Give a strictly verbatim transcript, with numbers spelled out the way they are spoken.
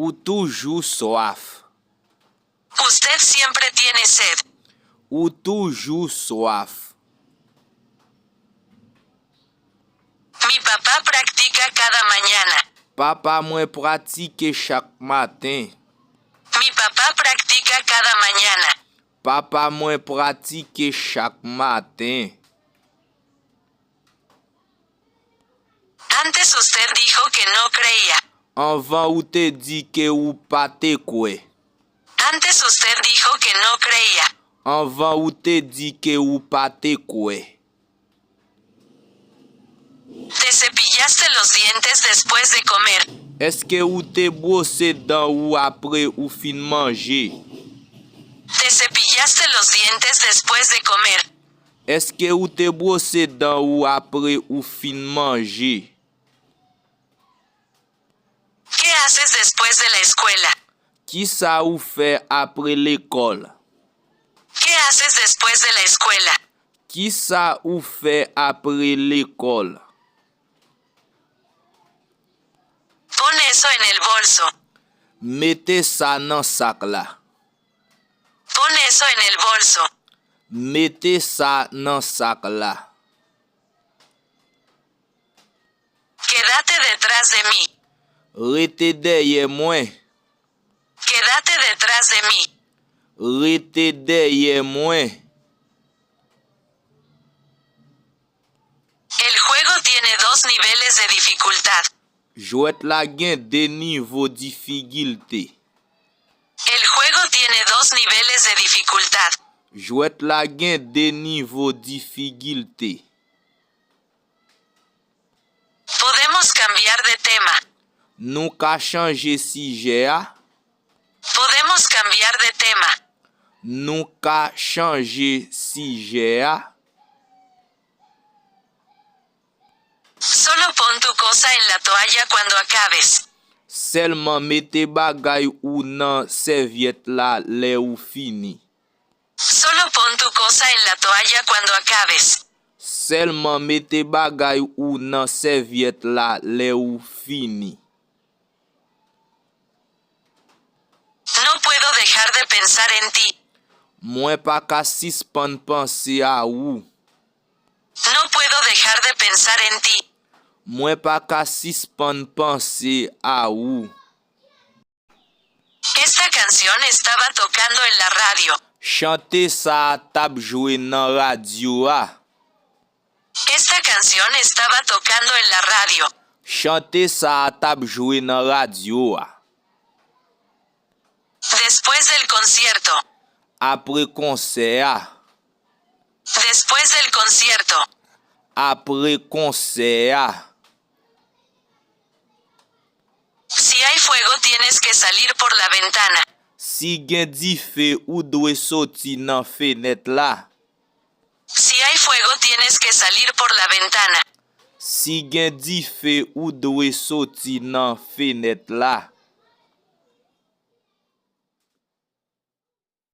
Ou toujou swaf. Usted siempre tiene sed. Ou toujou swaf. Mi papá practica cada mañana. Papa mwen pratike chak maten. Mi papá practica cada mañana. Papa mwen pratike chak maten. Antes usted dijo que no creía. Anvan ou te di ke ou pa te kwè. Antes usted dijo que no creía. Anvan ou te di ke ou pa te kwè. ¿Te cepillaste los dientes después de comer? Èske ou te bwose dan ou apre ou fin manje? ¿Te cepillaste los dientes después de comer? Èske ou te bwose dan ou apre ou fin manje? ¿Qué haces después de la escuela? Kisa ou fè apre lekòl? ¿Qué haces después de la escuela? Kisa ou fè apre lekòl? Pon eso en el bolso. Mete sa nan sak la. Pon eso en el bolso. Mete sa nan sak la. Quédate detrás de mí. Rete dèyè mwen. Quédate detrás de mí. Rete dèyè mwen. El juego tiene dos niveles de dificultad. Jwèt la gen de nivo difikilte. El juego tiene dos niveles de dificultad. Jwèt la gen de nivo difikilte. Podemos cambiar de tema. Nou ka chanje sijè a. Podemos cambiar de tema. Nou ka chanje sijè a. Solo pon tu cosa en la toalla cuando acabes. Sèlman mete bagay ou nan sèvyèt la lè ou fini. Solo pon tu cosa en la toalla cuando acabes. Sèlman mete bagay ou nan sèvyèt la lè ou fini. No puedo dejar de pensar en ti. Mwen pa ka sispann panse a ou. No puedo dejar de pensar en ti. Mwen pa ka sispann panse a ou. Esta canción estaba tocando en la radio. Chante sa a t ap jwe nan radyo a. Esta canción estaba tocando en la radio. Chante sa a t ap jwe nan radyo a. Después del concierto. Apre konsè a. Después del concierto. Apre konsè a. Si hay fuego, tienes que salir por la ventana. Si gen dife, ou dwe soti nan fenèt la. Si hay fuego, tienes que salir por la ventana. Si gen dife, ou dwe soti nan fenèt la.